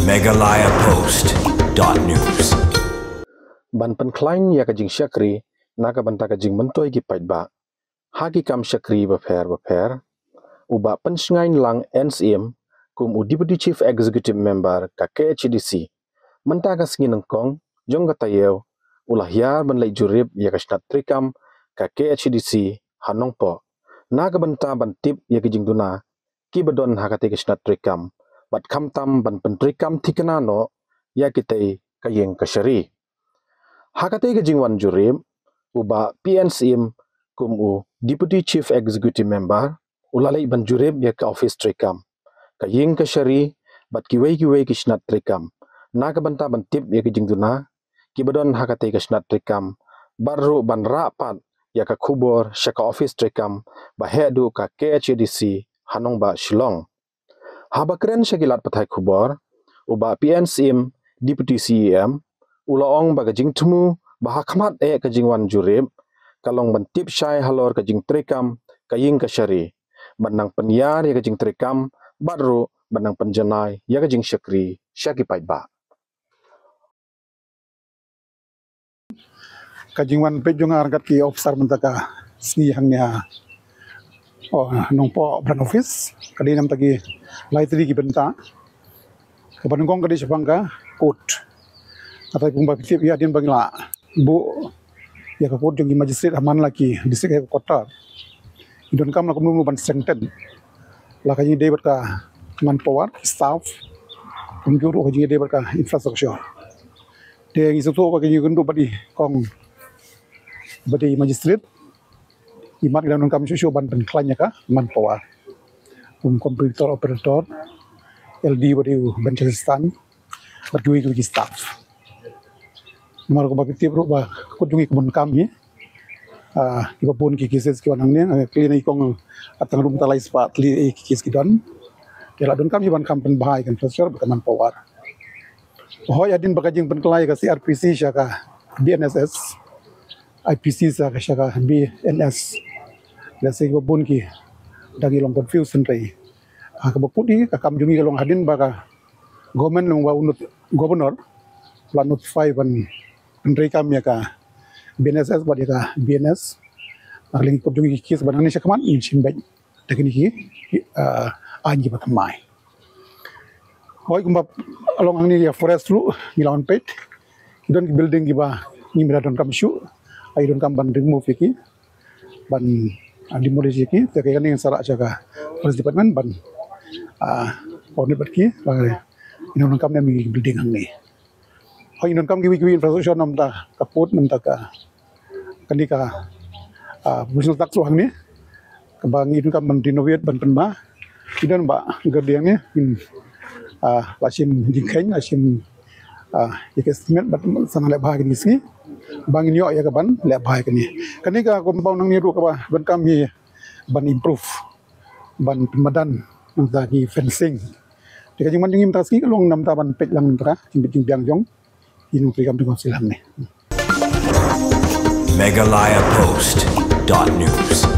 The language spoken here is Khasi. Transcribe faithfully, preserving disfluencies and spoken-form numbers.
Meghalaya Post dot news. Ban pynkhlaiñ ïa ka jingshakri na ka bynta ka jingmyntoi ki paidbah ha ki kam shakri bapher bapher, u Bah Pynshngaiñ Lang N Syiem kum u Deputy Chief Executive Member ka K H A D C, mynta ka sngi nyngkong jong ka taïew u la hiar ban leit jurip ïa ka shnat treikam ka K H A D C ha Nongpoh, na ka bynta ban tip ïa ki jingduna kiba don ha katei ka shnat treikam bad khamtam ban pyntreikam thikna noh ïa kitei ka ïing kashari. Ha katei ka jingwan jurip, u Bah P N Syiem kum u Deputy Chief Executive Member u la leit ban jurip ïa ka office treikam, ka ïing kashari bad kiwei kiwei ki shnat treikam, na ka bynta ban tip ïa ki jingduna kiba don ha katei ka shnat treikam bad ruh ban rah pat ïa ka khubor sha ka office treikam ba heh duh ka K H A D C ha nongbah Shillong. Haba kren sha ki lad pathai khubor, u Bah P N Syiem, Deputy C E M, u la ong ba ka jingthmu ba ha khmat eh ka jingwan jurip ka long ban tip shai halor ka jingtreikam ka ïing kashari, ban nang pynïar ïa ka jingtreikam bad ruh ban nang pynjanai ïa ka jingshakri sha ki paidbah. Ka jingwan peit jong nga ryngkat ki officer mynta ka sngi hangne ha, oh, Nongpoh Branch Office ka dei namta ki lai tylli ki bynta. Kaba nyngkong ka dei shaphang ka court. Kata kumba phi tip ïa hadien ba ngi la buh ïa ka court jong ki magistrate ha man la ki district headquarter, ngi donkam la kumno kumno ban strengthen la ka jingïadei bad ka manpower, staff, kumjuh ruh ka jingïadei bad ka infrastructure. Te ngi sngewthuh ba ka jingïakynduh bad i kong ba dei magistrate, i mat ngi dang donkam shuh shuh ban pynkhlaiñ ïa ka manpower, kum computer operator, L D ba dei u bench assistant bad kiwei kiwei ki staff. Namar kumba phi tip ruh ba ka court jong ngi ka bun kam hi, ah, kiba bun ki cases ki wan hangne, ah, kali na i kong, ah, tang ruh mynta lai spah tylli ki case ki don. Te la donkam hi ban kham pynbha ïa ka infrastructure bad ka manpower. Hooid, hadien ba ka jingpynkylla ïa ka C R P C sha ka B N S S, I P C sha ka, sha ka B N S, lehse kiba bun ki dang ïa long confused hynrei, ah, kaba kut hi ka kam jong ngi ka long hadien ba ka government long ba u not-, governor la notify ban pyntreikam ïa ka B N S S bad ïa ka B N S. Ah, lehse ki court jong ngi ki case ba nangne sha khmat ngin shim beit da kine ki, ki, ah, aiñ kiba thymmai. Hooid, kumba long hangne ïa forest ruh ngi la wan peit, ki don ki building kiba ngim da donkam shuh, ai donkam ban remove ïa ki, ban, ah, demolish ïa ki. Te kane ngin sa rah sha ka forest department ban, ah, coordinate bad ki, ah, ngin donkam ne em ki building hangne. Hooid, ngin donkam kiwei kiwei infrastructure namta ka port, namta ka, kane ka, ah, provincial tax ruh hangne kaba ngi donkam ban renovate ban pynbha. Ki don ba ka dei hangne, ngin, ah, la shim jingkheiñ, la shim, ah, ïa ka estimate bad sa nang leh bha kine ki sngi ba ngin ïoh ïa ka ban leh bha ïa kane. Kane ka compound hangne ruh kaba donkam hi ban improve, ban pynmadan namta ki fencing. Te ka jingman jong ngi mynta ka sngi ka long namta ban peit lang namta ka jingbit jingbiang jong ki nongtrei kam jong ka council hangne. Meghalaya Post dot news.